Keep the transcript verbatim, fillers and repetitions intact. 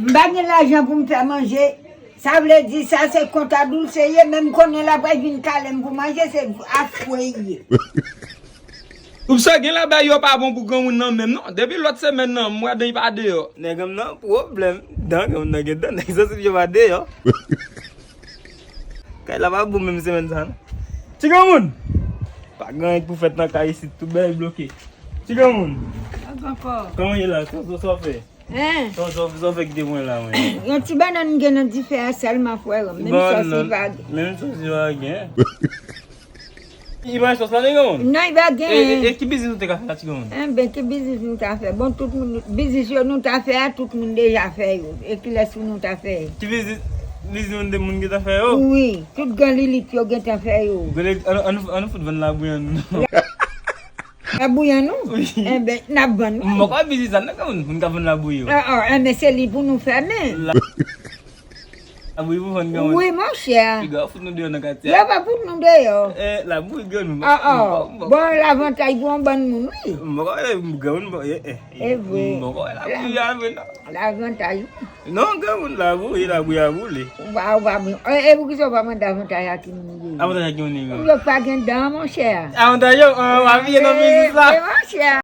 M pa gen lajan pou m fè manje. Sa vle di sa se kont a Doulce ye, men m konnen l ap vin kale m pou manje, se afwe l ye. Oubsè gen lè bagay yo pa bon pou granmoun nan menm non. Depi lòt semèn nan, m wè dan li pa deyò. Nèg m nan pwoblèm. Dan granmoun nan gen dan, nèg sansiv yo pa deyò. Kay la pa bon menm semèn sa non. Ti granmoun! Pa gen anyen pou fèt nan kay isit, tout bagay bloke. Ti granmoun! Pas ankò. Kòman ye la? Sa sa w fè? Hein? Sa sa w sa w fè kite mwen la mwen? Yon ti bannann m gen nan dife a sèlman frè m. Menm sòs li pa gen. Menm sòs li pa gen. Li pa gen sòs la non granmoun? Non, li pa gen. E, e, e ki biznis ou te ka fè la ti granmoun? Enben, ki biznis nou ta fè? Bon, tout moun, biznis yo nou ta fè a, tout moun deja fè yo. E kilès pou nou ta fè? Ki biznis, biznis moun de moun ki ta fè yo? Wi, tout gran lilit yo gentan fè yo. Gade, ann, ann, ann fout vann labouyi an nou. Labouyi an nou? Wi. Enben, n ap vann wi. M poko wè biznis sa non granmoun, moun k ap vann labouyi yo. Ah, ah, enben, se li pou nou fèmen. La- Labouyi pou vann granmoun. Wi, monchè. Piga yo fout nou deyò nan katye a. Yo pa fout nou deyò. Eh, labouyi granmoun. Ah, ah. Bon, lavantaj pou yon bann moun, wi. M poko wè granmoun, eh, eh. E vre. M poko wè labouyi a vre non. Lavantaj. Non, granmoun labouyi, labouyi a boule. Ou pa, ou pa bon. E, e poukisa ou pa mande avantaj a ki moun li ye? Avantaj a ki moun li ye? Yo pa gen dan, monchè. Avantaj yo, an, w ap ye nan biznis la. E, e, monchè.